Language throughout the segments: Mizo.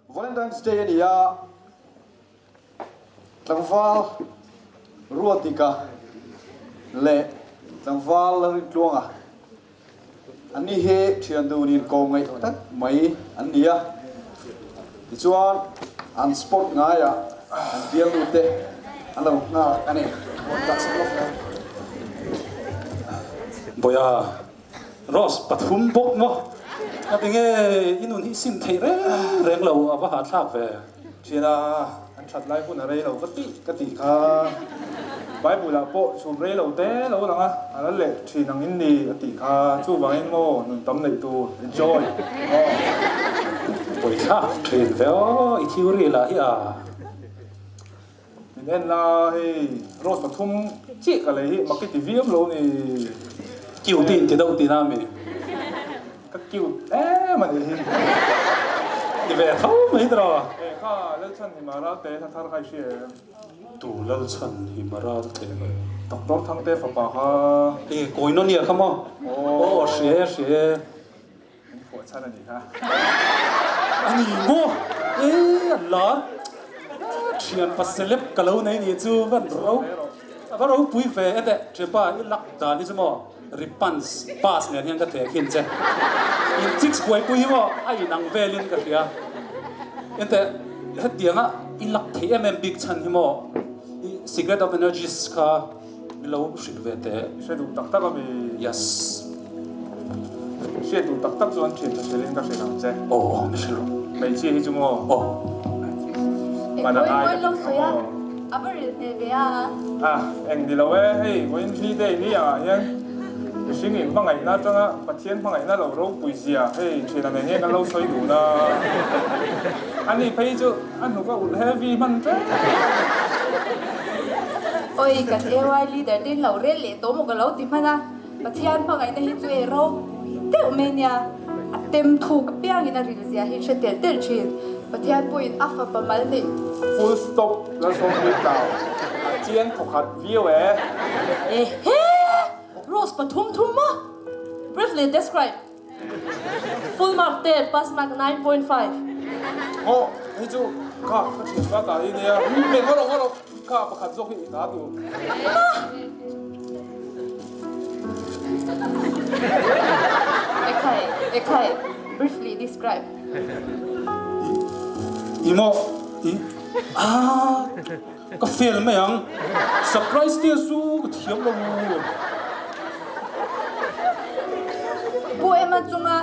Valentine's Day a ni a, tlangval Ruatika leh tlangval Lalrintluanga an ni hi thian dun in kawm ngaih tak mai an ni a. Tichuan an spot ngaiah an bialnu te an lo nghak a ni. Bawiha Rose pathum bawk maw? Ka ti nge i nun hi sim theih reng reng lo a va hahthlak ve. Thiana, an that lai hun a rei lo va tih ka tih kha. Bible ah pawh chhum rei lo te lo lang a, a la leh thin ang in ni a tih kha. Chuvangin maw nun tam neih tur, enjoy aw. Pawithlak thin ve aw, i theory lah hi a. Min en la hei rose pathum chiah ka lei hi mak i ti viau lo ni. Cute in ti deuh tihna ami? Ka cute em a nih hi. Ti ve tho mai tawh. Eh kha Lalchhan hi Maralte hla thar kha i hria em? Tu Lalchhan hi Maralte nge? Doctor Thangte fapa kha. Eh Koinonia kha maw? Aw hria e hria e. Min phuah chhan a nih kha. A ni maw? E an lar. Thianpa celeb ka lo nei nih chu van ro a va ropui ve e teh. Thianpa i luck dan hi chu maw Ripans pass nen hian ka theh khin che. In chicks buaipui hi maw a inang velin ka hria. Enteh hetianga i luck theih em em bik chhan hi maw i secret of energies kha Mi lo hrilh ve teh. I hre duh tak tak a mi? Yes. I hriat duh tak tak chuan thian tha hrilhin ka hrilh ang che. Aw aw mi hrilh rawh. Hmeichhia hi chu maw? Aw. Hman a ngai ka ti kha maw? A va rilh hmel ve a. Ah, eng ni lo e, hei vawiin hli day ni angah hian mihring in hmangaihna atanga Pathian hmangaihna lo ropui zia hei thian a nei nge kan lo sawi dun a. Ani phei chu A hnuk a ulh heavy hman ṭep. Oi, kan AY leader te in lo rel leh tawh maw ka lo ti hman a, Pathian hmangaihna hi chu e ropui deuh mai nia, a tem thuk apiangin a ril zia hi hre tel tel thin, Pathian pawhin a fapa mal neih. Full stop Lalsawmpuii tlau a chiang thawkhat viau e. Ehe! Rose pathum thum maw? Briefly describe. Full mark te pass mark 9.5. Aw hei chu kha ka thian ka ta hi nia hei ngaw rawh ngaw rawh kha pakhat zawk hi i ta tur. Ekhai ekhai briefly describe. I maw i ah ka fail mai ang surprise te chu ka thiam lo. Pu Emma chunga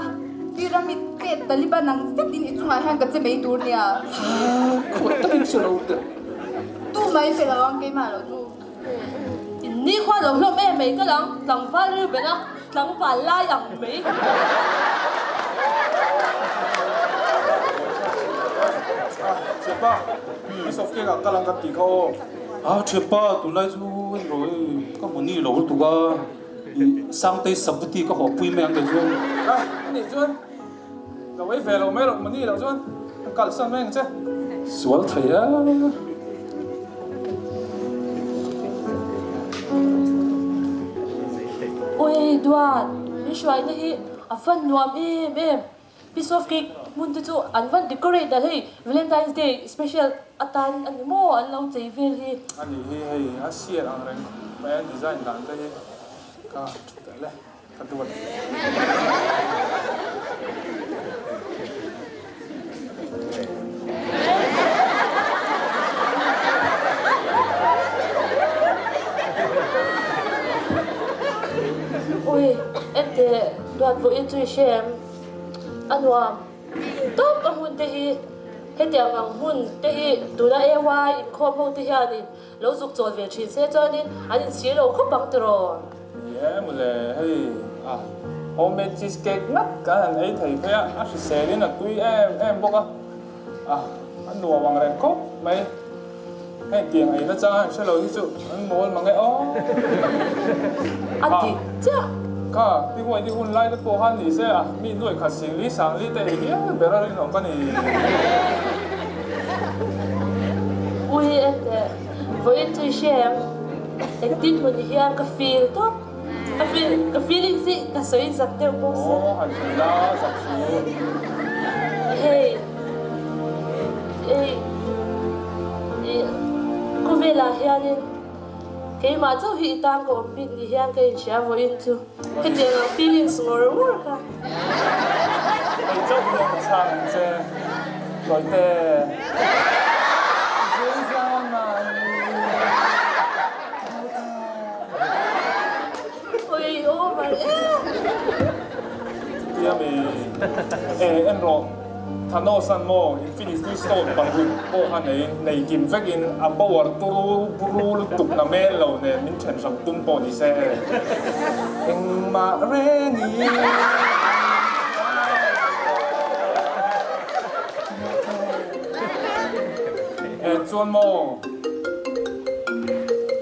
pyramid pet Taliban ang zetin i chungah hian ka che mai tur nia. Khawi takin che lo teh. Tu mai pe lo ang keimah lo chu. In ni khuan lo hlawm em mai ka lang tlangval rilru belh a tlangval lai ang mai. Thianpa, piece of cake ah kal ang kan tih kha aw. A thianpa tunlai chu en rawh hei ka hmu ni lo lutuk a, i Sangtei sabuti ka hawhpui mai ang kei chu. A nih chuan lo ei ve lo mai rawh hmu ni loh chuan ka kalsan mai ang che. Sual thei a. Ui Duat, min hruaina hi a van nuam em em. Piece of cake hmun te chu an van decorate dal hei Valentine's Day special atan a ni maw an lo chei vel hi. A nih hi hei a sial ang reng khawp mai a design dan te hi ka thu teh le ka duat. Ui enteh duat vawiin chu i hre em? A nuam tawp a hmun te hi hetiang ang hmun te hi tuna AY inkhawm ho te hianin lo zuk chawl ve thin se chuanin an inchhir lo khawp ang tiraw? Ni e mawle, hei a homemade cheese cake ngat kan han ei thei phei a, a hriselin a tui em em bawk a, a a nuam ang reng khawp mai. Heng tiang ei nachang han hre lo hi chu an mawl mang e aw. A dik chiah. Kha ti huai ti hun lai te pawh khan ni se a mi nuai khat sing li sang li te ei hial ber a rinawm ka ni. Ui enteh vawiin chu i hre em? Engtin hmun hian ka feel tawp. Ka feel ka feelings hi ka sawi zak deuh bawk se. Aw han sawi la zak su. Hei. Ei, i khawvelah hianin keimah chauh hi i tan ka awm bik ni hian ka inhria vawiin chu hetiang ang feelings ngawr ngawr kha. Kei chauh hian ka chhang ang che, Tawite. Oi over e. Chutia mi e en rawh Thanos an maw Infinity Stone paruk pawh kha nei nei kim vekin a power turu buru lutuk na mel lo nen min then hrang tum pawh ni se e engmah rengin E chuan maw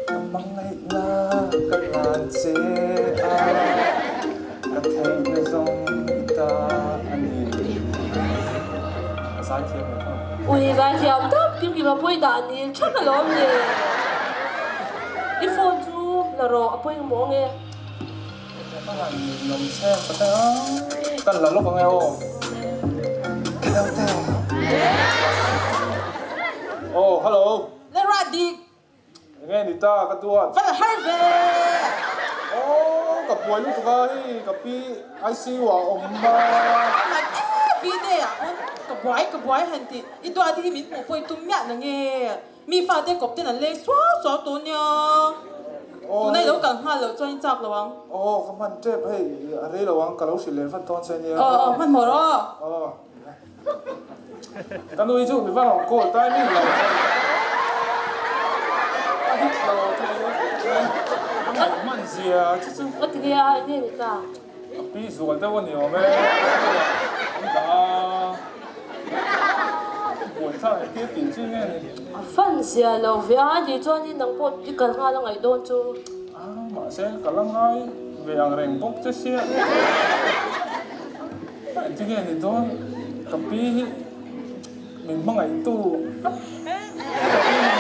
ka hmangaihna ka hlan che a, ka theihna zawng i ta a ni. Ka zaithiam lo tho. Ui zaithiam tak kim kim a pawi dah ni thak alawm le. I phone chu la rawh a pawimawh nge. Ka han lawm che ka ta kan la lawk ang e aw. Ka lo ta. Oh hello. Le ra dik. Enge ni ta ka duat. Va la har ve. Oh ka buai lutuk a hei ka pi ICU ah awm a. Mat e pi te ah pawn ka buai ka buai han tih i duat hi min hmuh pawh i tum miah na nge. Mi fate kawp ten an leng suau suau tawh nia. Tuna i lo kal nghal loh chuan i chak lo ang. Aw ka hman tep hei a rei lo ang ka lo hrilh leh vat dawn che nia. Aw aw hman hmawr aw. Aw. Ka nui chu mi va rawn call tai mi lo. A hit lo thei a ngaih hman zia chu chu. Ka ti nia enge ni ta. A pi zual deuh a ni awm e. An dah a. Buai thlak engtir tih chi nge ni? A fan zia lo ve a, ni chuanin nang pawh i kal nghal a ngaih dawn chu. A, mahse ka la ngai ve ang reng bawk che sia. Engtin nge ni dawn? Ka pi hi min hmangaihtu, ka pi min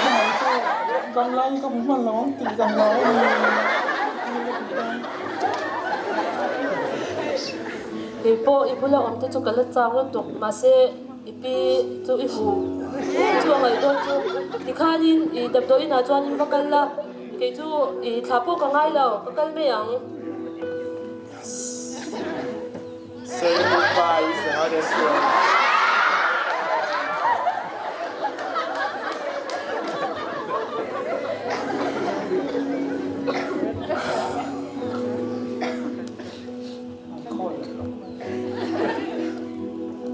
hmangaihtu dam lai hi ka hmu hman lo ang tih ka hlau a ni. Kei pawh i bula awm te chu ka la chang lutuk, mahse i pi chu i hmu chu a ngaih dawn chu. Tikhanin i damdawi inah chuanin va kal la, kei chu i thla pawh ka ngai lo, ka kal mai ang. Say goodbye is the hardest word.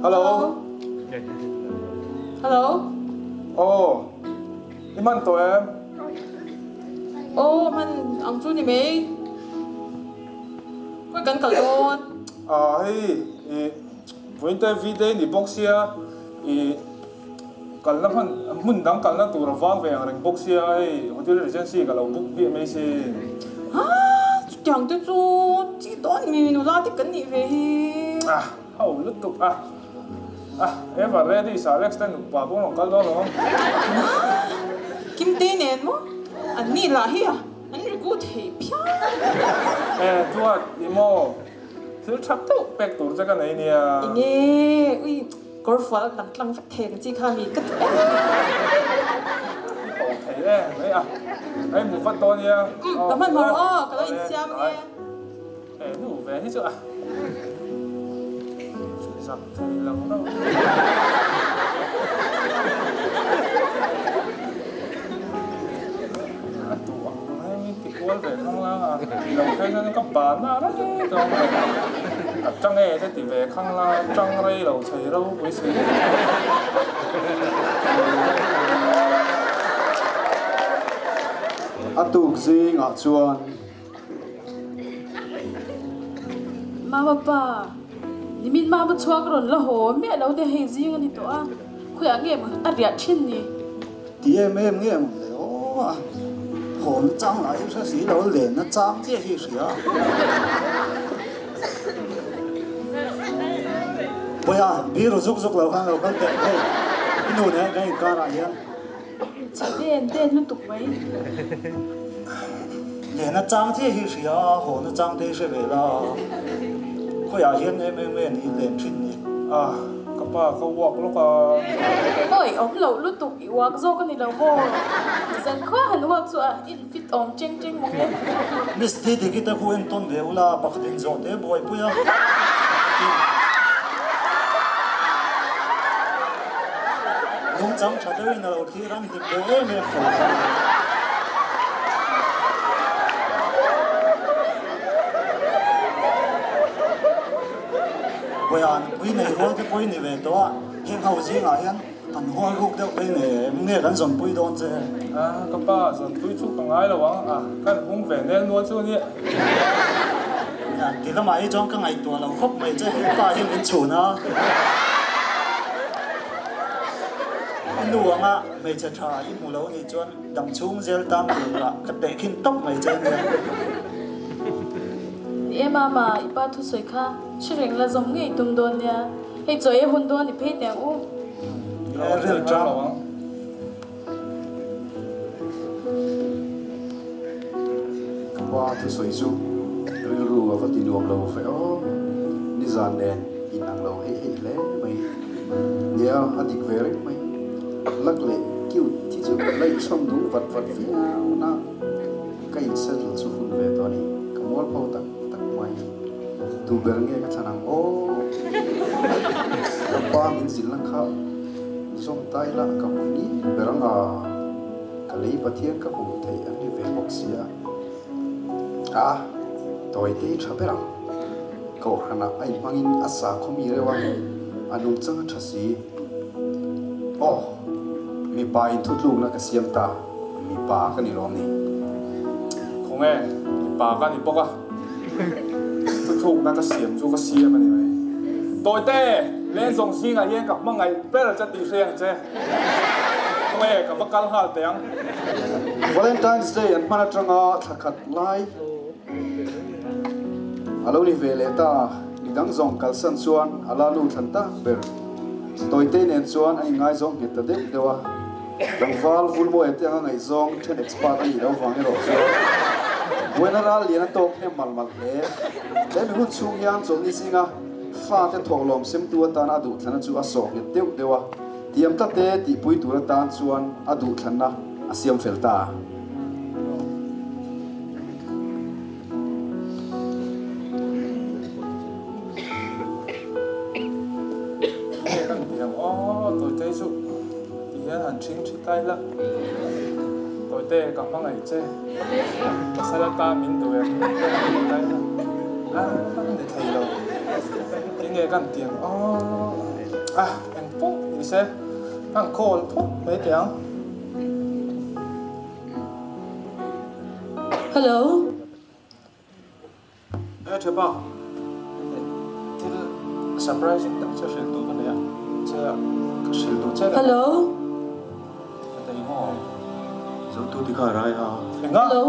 Hello. Hello. Oh, i man tawh em? Oh, man ang chu ni mai. Khawi kan kal dawn? Ah hei i vawiin te V day ni bawk sia i kalna hman hmun dang kalna tur a vang ve ang reng bawk sia hei hotel regency ka lo book biah mai sin. Ah chutiang te chu chi dawn mi nula te kan nih ve hi. Ah ho lutuk a ah ever ready sa Alex te nupa pawh rawn kal dawn lo. Ah Kimte nen maw an ni lah hi a. An regu thei phian. E Duat, i maw? Thil tha deuh pek tur che ka nei nia. Enge, ui, kawr fual lang tlang vek thei ang chi kha mi ka duh em. I ho thei em mai a, a i hmu vat dawn nia. Umm, ka hmanhmawh rawh aw, ka lo insiam nge. E nu ve hi chu a zak thei lo reuh. A duh ang reng ti kual ve khang lang a, ti lo phei chuan ka ban a rei dawn lo. Ka tang e te ti ve khang la, tang rei lo thei ropui si. A tuk zingah chuan Mama pa, nimin mama chhuak rawn la haw miah lo te hei zing a ni tawh a, khawiah nge maw a riah thin ni? Ti em em nge maw le aw a, haw na chang lah hi hre si lo, len na chang chiah hi hria. Bawiha, biru zuk zuk lo khan lo kal teh hei, i nu nen kan inkarah hian. Chhe den den lutuk mai. Lehna chang chiah hi hria a, hawna chang te hi hre ve la. Khawiah hian em em nge ni len thin ni? Ah, ka pa ka uak lawk a. Awi awm loh lutuk i uak zawk a ni lo maw? Zan khua han uak chu a in fit awm cheng cheng mawng e. Miss Didiki te khu entawn ve ula pakhat in zawh te buaipui a. Nungchang tha deuhin a lo thlir an hlim ve em em tho kha. Vawiah nupui nei rual te pawh i ni ve tawh a, heng ho zingah hian kan hual ruk deuh phei nei em nge kan zawnpui dawn che? A, ka pa, zawnpui chu ka ngai lo ang a, kan hung ve nel nual chu nia. Nia, ti lamah hi chuan ka ngaihtuah lo khawp mai che, i pa hi min chhun a. I nu anga hmeichhe tha i hmu lo nih chuan dam chhung zel tan turah ka tehkhin tawp mai che nia. Ni e mama, i pa thusawi kha hre reng la zawm ngei tum dawn nia. Hei chaw e hun dawn i phei teh ang u. E ril tang. Ka pa thusawi chu rilru a va ti nuam lo ve aw. Nizan nen in ang lo heih heih hle mai. Nia, a dik ve reng mai. Lak leh cute hi chu la inchhawm nung vat vat viau na. Ka in settle chu hun ve tawh a ni. Ka mual pho tak tak mai. Tu ber nge ka thlan ang aw? Ka pa min zilhna kha zawm ta ila ka hmu ni ber ang a, ka lei Pathian ka hmuh theih an ni ve bawk sia. A, tawi te hi tha ber ang. Kohhranah a inhmangin a sakhaw mi reuh a, a nungchang a tha si. Aw, mipa in thutlukna ka siam ta. Mipa ka ni lawm ni. Khawnge, mipa ka ni bawk a. Thuthlukna ka siam chu ka siam a ni mai. Tawite, leng zawng zingah hian ka hmangaih ber che tih hre ang che. Khawnge, ka va kal nghal teh ang. Valentine's Day an hman atanga thla khat lai a lo ni ve leh ta. Midang zawng kalsan chuan a la nu thlan tak ber. Tawite nen chuan a inngaizawng nghet ta deuh deuh a. Tlangval Vulmawia te anga ngaihzawng then expert a nih loh vang erawh chuan buaina ral lian a tawk hnem mal mal hle. He mi hun chhung hian chawlhni zinga fate thawhlawm semtu atana a duhthlanna chu a sawh nghet deuh deuh a, tiam tate tihpui tur atan chuan a duhthlanna a siam fel ta. Nge kan ti ang aw Tawite chu ti hian han ṭhing ṭhi ta ila Tawite ka hmangaih che pasal atan min duh em kan ti ta ila a ni thei lo ti nge kan ti ang aw a eng pawh ni se kan call phawt mai teh ang. Hello. He Theba, thil surprising tak che hrilh duh ka nei a, che ka hrilh duh che. Hello. Ka tei maw? Zotu ti kha rai a. Enga? Hello.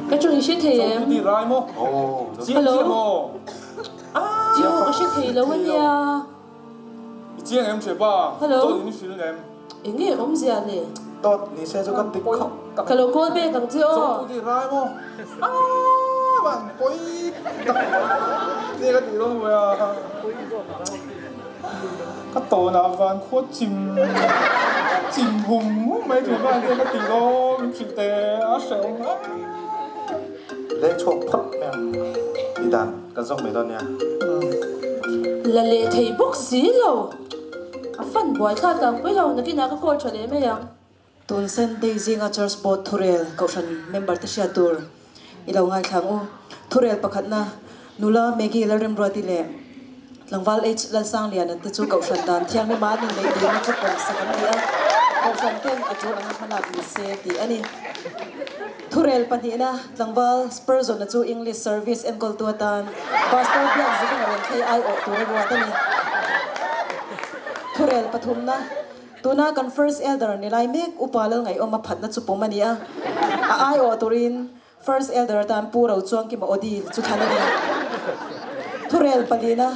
Ka chung i hre thei em? Zotu ti rai maw? Hello. Chiang maw? Chiang ka hre thei lo ania. I chiang em Theba? Hello. Dawt in i hrilh em? Enge awmzia le? Dawt ni se chu kan dik khawp tak. Ka lo call back ang che aw. Zawng tu rai maw? Aaa van pawi tak nge ka tih dawn vawia. Ka tawnah van khua chim chim hum hum mai Theba nge ka tih dawn min hrilh teh a hrehawm a. Leng chhuak phawt mai ang tih dan kan zawk mai dawn nia. La leh thei bawk si lo. A fan buai thlak tak pui lo nakinah ka call tha leh mai ang. Tun Sunday zinga Church Board thurel Kohhran member te hriat tur i lo ngaithlang u. Thurel pakhatna Nula Maggie Lalremruati leh Tlangval H Lalsangliana te chu Kohhran dan thianghlim a an inneih dilna chu pawmsak an ni a, Kohhran ten a tul anga hmalak ni se tih a ni. Thurel pahnihna Tlangval Spurgeon-a chu English Service enkawltu atan Pastor Biakzikina rawn thlei aiawh tur a ruat a ni. Thurel pathumna Tuna kan First Elder ni lai mek Upa Lalngaihawma phatna chu pawm a ni a, a aiawh turin First Elder atan Pu Rochuangkima Aw dil chu thlan a ni. Thurel palina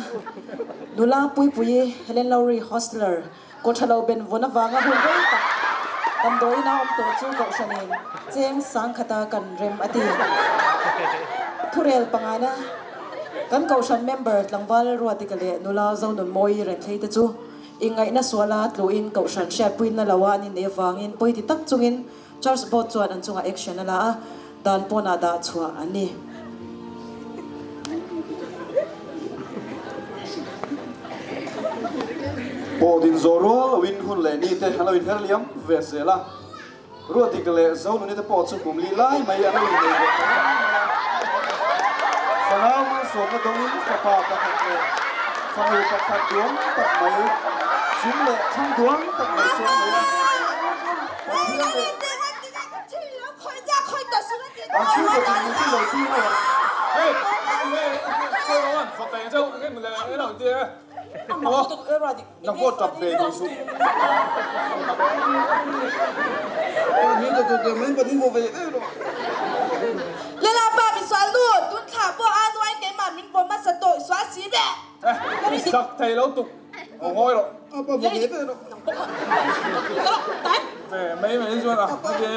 nula Puipuii Helen Lowry Hostler kawthalo ben vawn avanga hun rei tak damdawiin a awm tawh chu Kohhranin cheng sangkhata kan rem a ti. Thurel pangana. Kan Kohhran member tlangval Ruatika leh nula Zonunmawii Renthlei te chu ingaihna suala tluin Kohhran hriatpuina loa an inneih avangin pawiti tak chungin Church Board chuan an chungah action a la a, dan pawnah dah chhuah an ni. Pawh din zawh rual loin hun leh ni te an lo inher liam ve zel a. Ruatdik leh Zonuni te pawh chu kum li lai mai an lo innei ve ta reng mai a. Fanau malsawmna dawngin fapa pakhat leh fanu pakhat duang tak mai, chung leh thang duang tak mai chu an nei a. Pathian leh an chhungkaw dinhmun chu lo thlir mai ang. Nang pawh tap ve duh suh. Lala pa mi sual nu, tun thla pawh a nuai keimah min vawm hmasa tawh i sual si ve. I sak thei lo tuk, aw ngawi rawh. Ve mai mai chuan a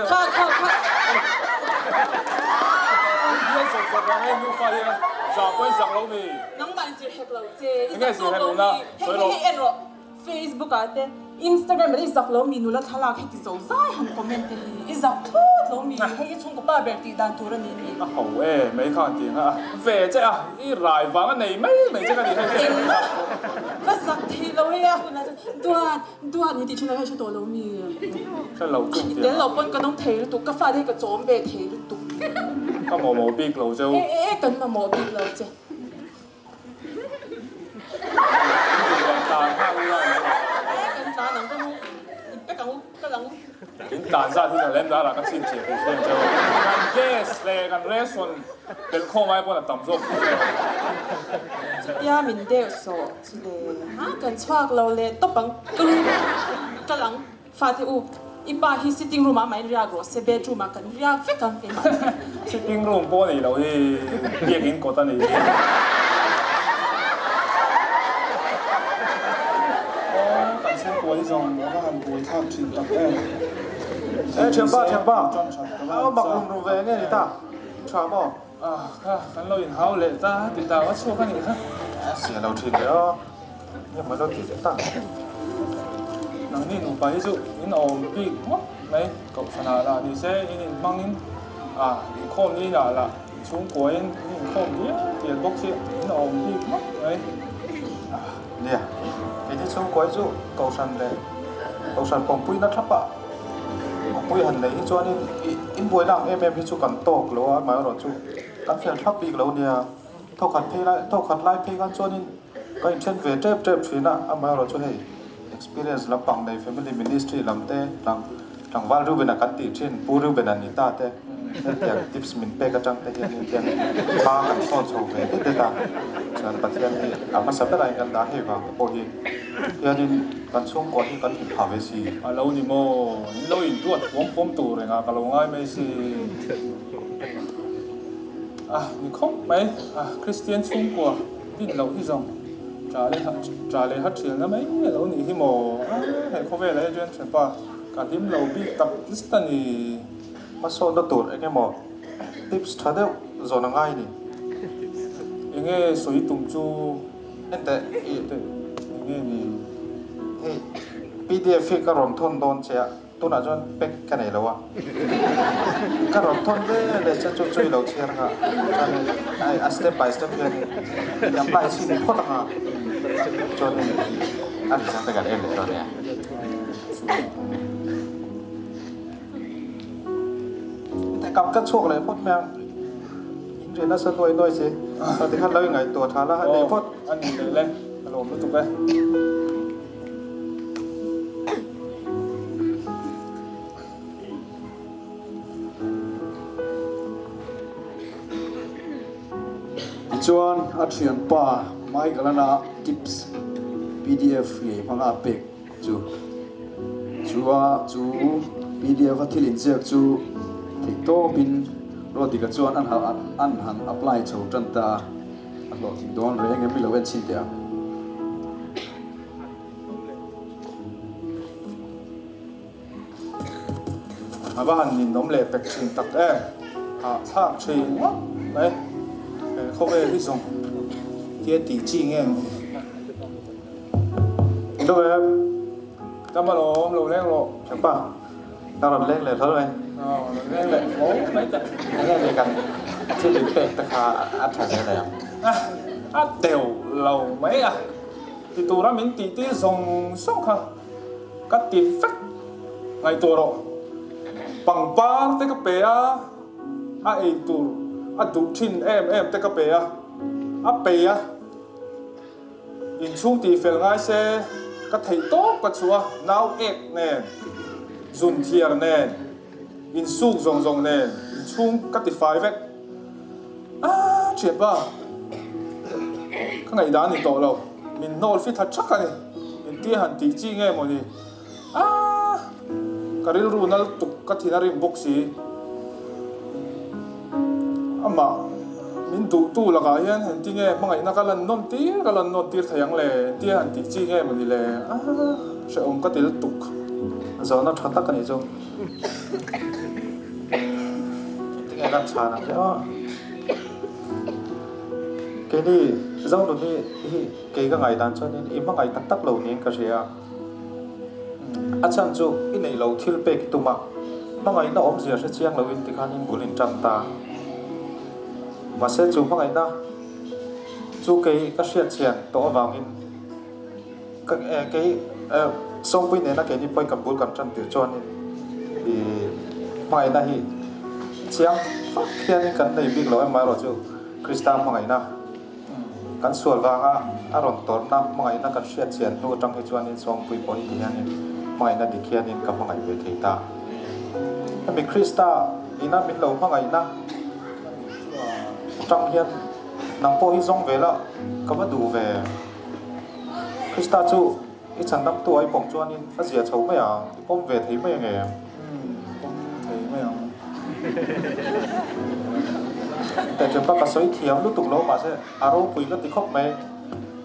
Kha kha kha. Hian sawt sawt vang e nufa hian zah pawh in zak lo mi. Nangmah in zir hek lo che, i zak tawk lo mi. Hei hei hei en rawh, Facebook ah te, Instagram ah te i zak lo mi nula thlalak heti zo zai han comment te hi, i zak thlawt lo mi, hei i chhungkaw pa ber tih dan tur a ni mi. A ho e, mai kha an ti ang a, ve che a, i rai vang a nei mai mai che ka ni hei hei. Engmah va zak thei lo hei a hunah chuan duat duat min tih thin a hei hre tawh lo mi. Hre lo chu ti ang a. Tel lo pawn ka dawng thei lutuk, ka fate hi ka chawm ve thei lutuk. Ka mamawh bik lo cheu. E e kan mamawh bik lo che. In tlan zat hi ka lem dar ah ka chhin chiah thei hriat cheu. Kan gas leh kan ration belh khawm ai pawn a tam zawk thei lo. Chutia min deuh sawh chu le ha kan chhuak lo leh tawp ang kal ang. Fate u, i pa hi sitting room ah mah in riak rawh se, bedroom ah kan riak vek ang keimah hi. Sitting room pawh a nih loh hi, biakinn kawt a nih hi. Aw, kan chhungkua hi zawng a va han buai thlak thin tak em. E thianpa, thianpa, a mak rum rum ve nge ni ta, tha maw? Ah, kha, kan lo inhau leh ta, ti tau a chhuak a nih kha. Sia lo thin leh aw. Engmah lo ti leh tak. Nangni nupa hi chu in awm bik ngawt mai. Kohhranah lah ni se in inhmangin a inkhawm ni lah lah chhungkuain in inkhawm dial dial bawk si in awm bik ngawt mai. Nia, keini chhungkuai chu Kohhran leh Kohhran pawmpuina thlapah awmpui han neih hi chuanin inbuaina ang em em hi chu kan tawk lo a, amaherawhchu kan fel thlap bik lo nia. Thawkhat phei lai, thawkhat lai phei khan chuanin ka inthen ve tep tep thin a, amaherawh chu hei experience lampang nei family ministry lam te tlang tlangval Reuben-a kan tih thin Pu Reuben-a ni ta te hetiang tips min pek atang te hian hetiang hma kan sawn chho ve det det a, chuan Pathian hi a hmasa berah hian kan dah hei vang te pawh hi hianin kan chhungkua hi kan hlim phah ve si. A lo ni maw? In lo induat huam huam tur engah ka lo ngai mai si. A ni khawp mai, a Kristian chhungkua din loh hi zawng ṭah leh ṭah leh hat ṭhialna mai a lo nih hi maw? A he khawvelah hi chuan ṭhianpa ka hlim lo bik tak zet a ni. Hmasawnna tur eng emaw tips ṭha deuh zawn a ngai ni. Enge sawi tum chu? Enteh i. Enge ni? Hei pdf hi ka rawn thawn dawn che a. Tunah chuan pack ka nei lo a, ka rawn thawn ve leh che chu chu i lo chhiar kha chuanin ai a step by step hianin i apply chhin phawt ang a, chuanin a result te kan en leh dawn nia. Kam ka chhuak leh phawt mai ang, in rian nasa nuai nuai si, tikhan lo ingaihtuah tha la, leh phawt. A ni leh le, ka lawm lutuk e. Tichuan a thianpa Michael-ana tips pdf ngei hmanga a pek chu chu a chu pdf a thil inziak chu theihtawpin Rodika chuan an han apply chho tan ta a. A hlawhtling dawn reng em i lo en chhin teh ang. A va han ninawm leh pek thin tak em? Hahthlak thin ngawt mai. He khawvel hi zawng. Tia tih chi nge ang? Englo em? Dam alawm, lo leng rawh. Thianpa, ka rawn leng leh hlawl mai. Aw, rawn leng leh hlawl mai teh. Enge ni kan thil in pek te kha a tha zel em? A deuh lo mai a, ti tura min tih tir zawng zawng kha ka ti vek ngaihtuah rawh. Pangpar te ka pe a. A ei tur a duh thin em em te ka pe a, a pei a, inchhung tih fel ngai se ka theih tawp ka chhuah a, nau ek nen, zun thiar nen, insuk zawng zawng nen inchhung ka ti fai vek. A thianpa, ka ngaihdan ni tawh lo, min hnawl fi tha thak a ni, engtia han tih chi nge mawni? A! Ka rilru nal tuk ka thin a rim bawk si. Amah min duhtu lakah hian engti nge hmangaihna ka lan nawn tir ka lan nawn tir thei ang le? Engtia han tih chi nge mawni le? A! Hrehawm ka ti lutuk. Zawhna tha tak a nih chu. Engti nge kan chhan ang che aw? Keini Zonun hi hi kei ka ngaihdan chuanin i hmangaih tak tak lo niin ka hria. A chhan chu i neih lo thil pek i tum a, hmangaihna awmzia hre chiang loin tikhan in bul in tan ta. Mahse chu hmangaihna chu kei ka hriat chian tawh avangin ka kei Sawngpui nena keini pawhin kan bul kan tan tir chuanin i hmangaihna hi chiang fak hianin kan nei bik lo em amaherawhchu Krista hmangaihna Kan sual vanga a rawn tawrhna hmangaihna kan hriat chian hnu atang hi chuanin Sawngpui pawh hi ti hianin hmangaihna dik hianin ka hmangaih ve thei ta. Hemi Krista ina min lo hmangaihna atang hian nang pawh hi zawng ve la ka va duh ve. Krista chu i chhandamtu a i pawm chuanin a zia chho mai ang, i pawm ve thei mai ange. Umm, pawm thei mai ang. Tehchempa ka sawi thiam lutuk lo mahse a ropui ka ti khawp mai.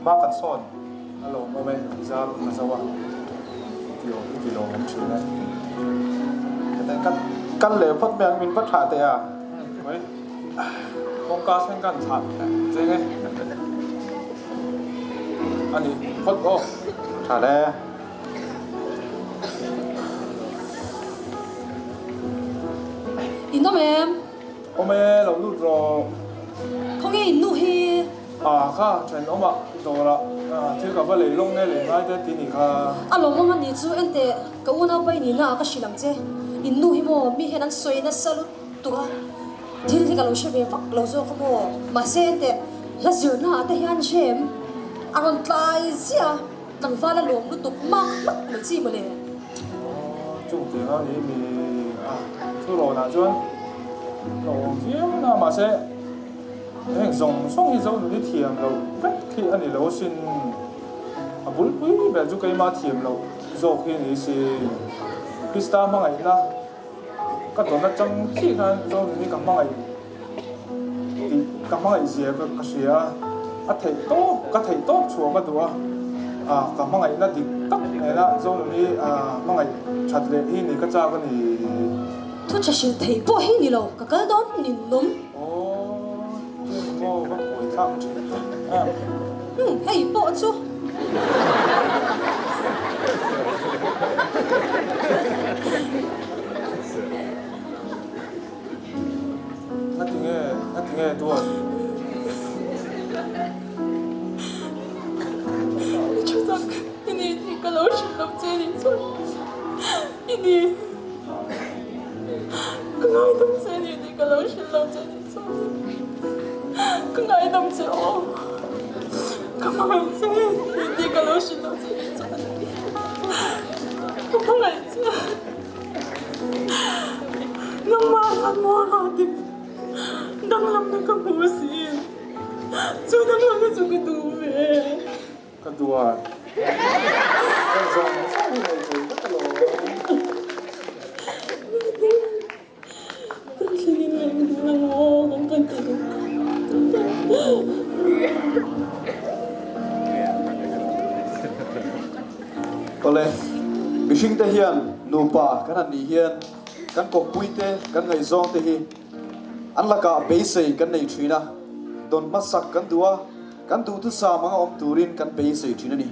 Ma kan sawn. A lawm awm e, zar ka zo a, ti awm i ti lawm awm thin e. Ka kal leh phawt mai ang, min va thlah teh a. Umm, kawngka thleng kan thlah cheng e. A ni phawt aw. Tha le. In awm em? Awm e, lo lut rawh. Khawnge in nu hi? Ah kha, thenawm ah dawr ah thil ka va lei lawng nge lei ngai te ti nih kha. A lawmawm a nih chu enteh ka unaupa i nihna ah ka hrilh ang che. In nu hi maw mi hian an sawi nasa lutuk a, thil hi ka lo hre ve vak lo zawk a maw. Mahse enteh hla zirna ah te hian hre em? A rawn tlai ziah a. Tlangval a lawm lutuk mak mak mai chi mawle. Aw chung tiang a ni mi a thu rawn ah chuan lawm viau na mahse heng zawng zawng hi zo nun hi thiam loh vek khi a ni lo sin a bulpui ber chu keimah thiam loh zawk hi a ni si Krista hmangaihna ka dawn atang chiah khan zo nun hi ka hmangaih tih ka hmangaih zia ka ka hria a, a theih tawp ka theih tawp chhuah ka duh a, ah ka hmangaihna dik tak nena Zonuni ah hmangaih that leh hi ni ka chak a ni. Thu tha hrilh thei pawh hi ni lo, ka kal dawn nin nawm. Aw, chuan maw va kawi thlak thin tak em. Umm, hei pawh chu. Ngati nge, ngati nge duat? I thu tak i ni tih ka lo hrilh lo che nih chuan i ni. Ka ngaidam che ni tih ka lo hrilh lo che nih chuan ka ngaidam che aw. Ka hmangaih che ni tih ka lo hrilh lo che nih chuan ka hmangaih che. Nangmah hian maw Rati, danglamna ka hmu asin. Chu danglamna chu ka duh ve. Ka duat. Ka zawng zawng hi nei thei vek alawm. Rati, kan thleng in leng dun ang aw, kan pahnih. Awle, mihringte hian nupa kan han nih hian kan kawppuite, kan ngaihzawngte hi an lakah beisei kan nei thin a, dawn hmasak kan duh a. Kan duhthusam anga awm turin kan beisei thin a ni.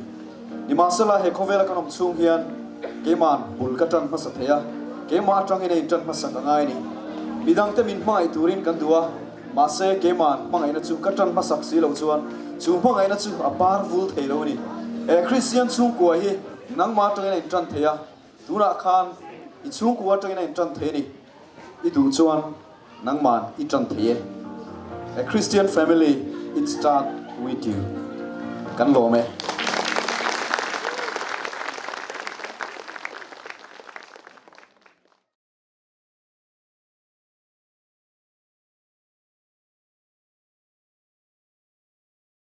Nimahsela, he khawvela kan awm chhung hian keima'n bul ka tan hmasa thei a, keimah atangin a intan hmasak a ngai a ni. Midangte min hmangaih turin kan duh a, mahse keima'n hmangaihna chu ka tan hmasak si loh chuan chu hmangaihna chu a par vul thei lo a ni. He Kristian chhungkua hi nangmah atangin a intan thei a, tunah khan i chhungkua atangin a intan thei a ni. I duh chuan nangma'n i tan thei e. A Christian family, it start with you. Kan lawm e.